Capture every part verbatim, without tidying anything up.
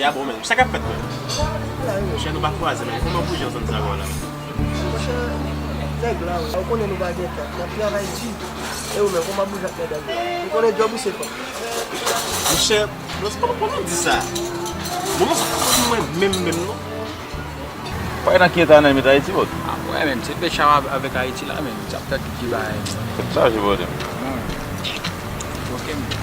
Dyabomenm, sa k ap fèt menm? Monchè, nou pa kwaze menm. Kòman bouje an zòn sa yo la? Monchè, nèg la, ou konnen nou pa gen tan. N ap travay di. E ou menm, kòman bouje ak medam yo? Ou konnen djòb ou se kòb. Monchè, non, se pa pou nou di sa. Bon, mwen, sa pa pou mwen menm, menm, non. Pa gen ankyete a nan met Ayiti, bòs. Ah, wè, men, se pechè avèk Ayiti la, men, sa ap fè tout ti bagay. Fèt chaje, bòs. Ok, men.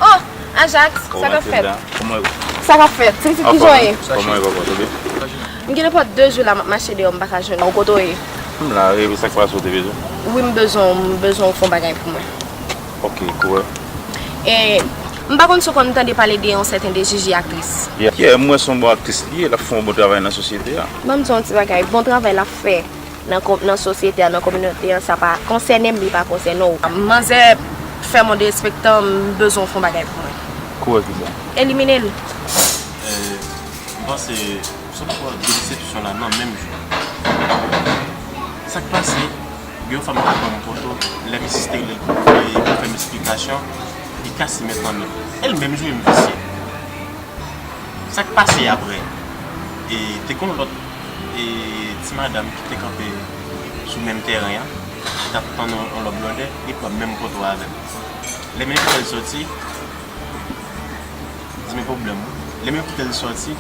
Oh, Ajax, sa k ap fèt? Sa k ap fèt? Ti pitit, kijan w ye? Kòman e, papa? Tout byen? M gen nenpòt de jou la, m ap mache deyò, m pa ka jwenn ou. Kote w ye? M la, e sa k pase, ou te bezwen? Wi, m bezwen w, m bezwen w fè yon bagay pou mwen. Ok, kouwè. E, m pa konn si w konn tande pale de yon sèten de Gigi, aktris. Yeah, yeah, m wè se yon bon aktris li ye, l ap fè yon bon travay nan sosyete a. Ban m di w yon ti bagay, bon travay l ap fè nan, nan sosyete a, nan kominote a, sa pa konsène m, li pa konsène w. Manzè fè m yon derespektan, m bezwen w fè yon bagay pou mwen. Kouwè kisa? Elimine l. Eh, m panse, sot pran de desepsyon la nan menm jou. Sa k pase, gen yon fanm ki ban m poto, lè m isi te rele l pou fè m esplikasyon, li kase men l nan men m. E l menm jou, m visye. Sa k pase apre? E te gen yon lòt, e, ti madanm ki te kanpe sou menm tèren an, ki t ap tann yon, yon lòt blòdè, li pran menm poto avè m. Lè m envite l soti, di men pwoblèm ou. Lè m envite l soti,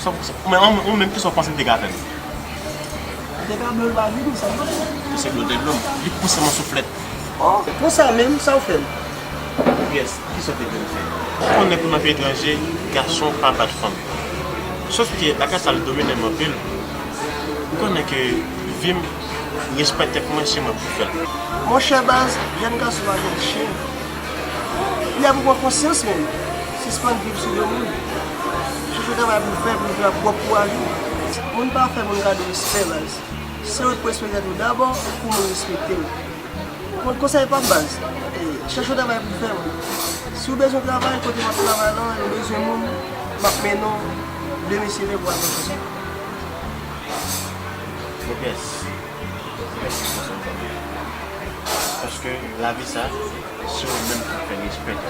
sa, sa, ou menm, ou menm, kisa w panse m te ka fè m? Ou te ka blo l pa vide, ou sa m konnen. Pouse dlo te dlo m. Li pouse m an souflèt. Oh, konsa menm, sa w fè l? Pyès, kisa w te vle m fè? Ou konnen pou nan peyi etranje, gason pa bat fanm. Sòf ke bagay sa l domine m anpil. Ou konnen ke vi m, respè tèt mwen, se mwen pou fè l. Monchè baz, jèn gason pa jwenn chen. Lè pou pran konsyans menm. Sispann viv sou do moun. Chèche yon travay pou w fè, pou w fè ak pwòp kouraj ou. Moun pa fè moun kado respè baz. Se ou k pou respekte tèt ou dabò pou moun respekte w. Ou konn konsèy pa m baz. E, chèche yon travay pou w fè, man. Si w bezwen travay, kote m ap travay lan, yo bezwen moun, m ap mennen w de mesye vre pou al nan konsa. Bopyès, mèsi pou konsèy ou ban mwen. Paske lavi sa, se ou menm ki fè l respè.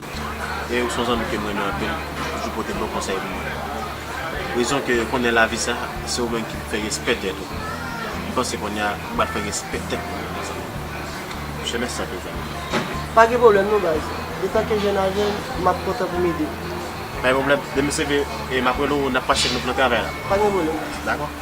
E ou se yon zanmi ke m renmen anpil, ou toujou pote bon konsèy pou mwen. Rezon ke konnen lavi sa, se ou menm ki fè respè tèt ou. M panse kounye a, ou pral fè respè tèt mwen konsa. Monchè, mèsi anpil, zanmi. Pa gen pwoblèm non, baz. Etanke jèn a jèn, m ap kontan pou m ede w. Pa gen pwoblèm. Demen se ke, e, m ap rele w, n ap pase nou plan travay la. Pa gen pwoblèm, baz. Dakò.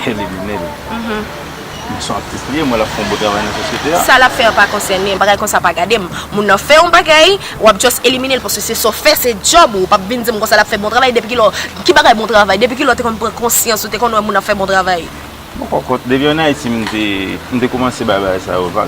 Elimine l. Mhm. Men se yon aktris li ye, mwen l ap fè yon bon travay nan sosyete a. Sa l ap fè an pa konsène m. Bagay konsa pa gade m. Moun nan fè yon bagay, w ap just elimine l, paske se sa w fè, se djòb ou. W p ap vin di m konsa l ap fè bon travay. Depi kilè, ki bagay bon travay? Depi kilè w te konn pran konsyans, ou te konn wè moun ap fè bon travay? Bon, kòkòt, depi ann Ayiti, m te, m te kòmanse bay bagay sa yo vag.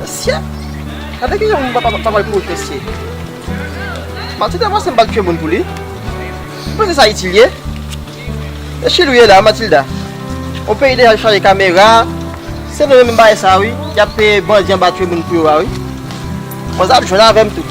Mesye, gade ki jan moun pa, pa, pa pral kouri mesye. Matilda panse m pral tiye moun pou li. Ou panse sa itil ye? E chili w ye la, Matilda. Yon peyi deja chaje kamera, se nou menm bagay sa wi, y ap peye bandi anba twe moun pou yo a wi. Konsa ap jwenn avè m tou.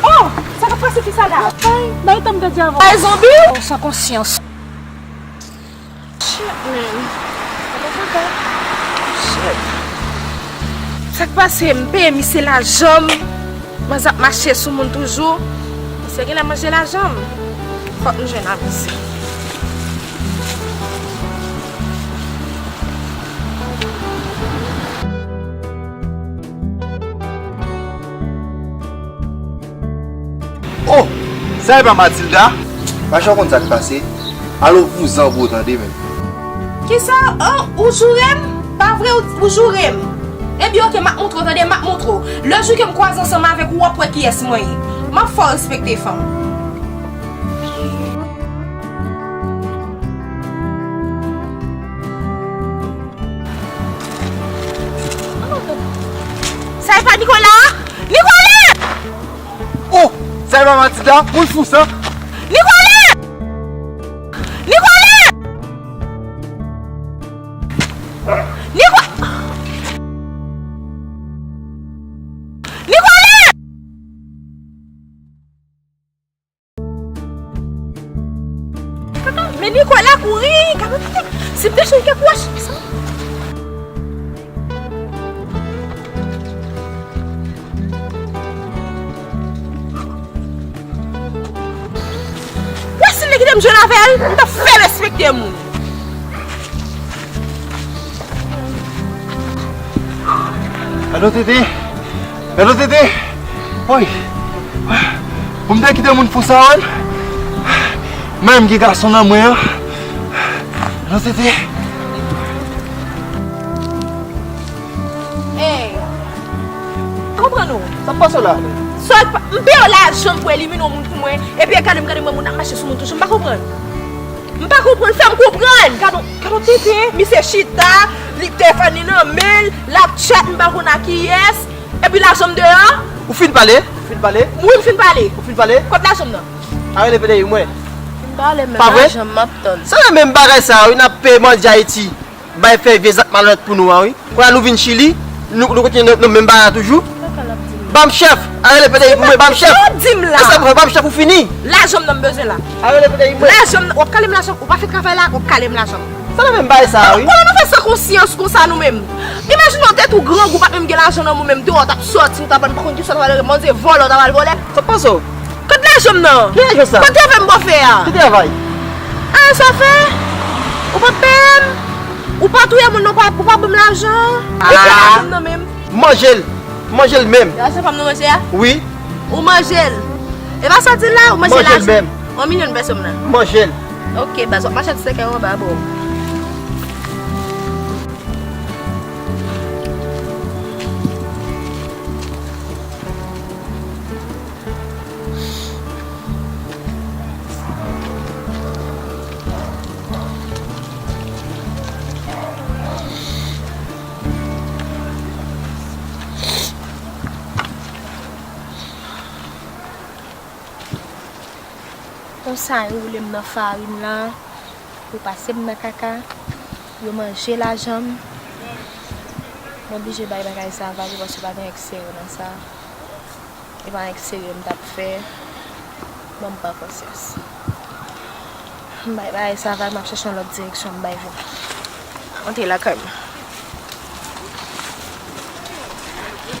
Oh! Sa k ap pase fi sa la? Ay, bay tan m pèdi avè w. Ay, zonbi! Oh, san konsyans. Shit, man. Shit. Sa k pase? M peye misye lajan m. Manzè ap mache sou moun toujou. Misye genlè manje lajan m. Fòk m jwenn avè misye. Oh! Sa e pa Matilda? Mache w konn sa k pase? Al ou vouzan pou w tande menm. Kisa? Oh, ou joure m? Pa vre, ou, ou joure m? Ebyen, oke, m ap montre w, tande, m ap montre w. Lè jou ke m kwaze ansanm avèk ou, w ap wè kiyès mwen ye. M ap fè w respekte, fanm. Sa e pa Nicolas? Nicolas! Oh! Sa e pa Matilda? Moun fou sa! Nicolas! Nicolas! Nico-, Nicolas! Men Nicolas kouri, gade tèt. Si m te jwenn kèk wòch. Wè si l te kite m jwenn avè l, m t ap fè respekte moun. Gade yon tete! Gade yon tete! Woy! Pou m te kite moun fou sa wè m. Menm gen gason nan mwen an. Gade yon tete! Ey! Konprann ou? Sa k pase w la? Sa k pa, m peye w lajan m pou elimine yon moun pou mwen. Epi gade m, gade m wè moun ap mache sou moun toujou. M pa konprann. M pa konprann, fè m konprann. Gade, gade tete, misye chita, li telefòn li nan men l, l ap chat, m pa konn ak kiyès. Epi lajan m deyò. Ou fin pale? Ou fin pale? Wi, m fin pale. Ou fin pale? Kot lajan m nan? A rele P D I mwen. Fin pale, men pa vre? Lajan m ap tann. Se nan menm bagay sa, wi, n ap peye manje Ayiti. Bay fè vye zak malonèt pou nou an, wi. Kounye a nou vin Chili, nou, nou kontinye nan, nan menm bagay la toujou. Ban m chèf, a rele P D I pou mwen, ban m chèf. Sa w di m la? E sa pou fè, ban m chèf ou fini. Lajan m nan m bezwen la. A rele P D I mwen. Lajan m nan, w ap kale m lajan, ou pa fè travay la, w ap kale m lajan m. Sa nan menm bagay sa, wi. Konnen nou fè san konsyans konsa nou menm. Imajine w tèt ou grangou, w pa t menm gen lajan nan men w menm, deyò w t ap sòti, ou t ap al, m pa konn kisa w t ap al, manzè vòlè, w t ap al vòlè. Sa k pase w? Kot lajan m nan? Ki lajan sa? Kot travay m pa fè a? Ki travay? A, sa fè? Ou pa peye m? Ou pa touye moun, non, ou pa, ou pa ban m lajan? Ou pran lajan m nan menm? Manje l. Manje l menm. Lajan pa m nan manje a? Wi. Ou manje l. E pa sa w di la, ou manje lajan. Manje l menm. Yon milyon m pèse m nan. Manje l. Oke, baz, w ap mache ak sèkèy anba bò. Konsa, yo woule m nan farin la, yo pase m nan kaka, yo manje lajan m. Mwen oblije bay bagay sa vag, paske pa gen èk serye nan sa. E pa èk serye m t ap fè. Ban m pran konsyans. M bay bagay sa vag, m ap chèche yon lòt direksyon, m bay vin. Antre lakay mwen.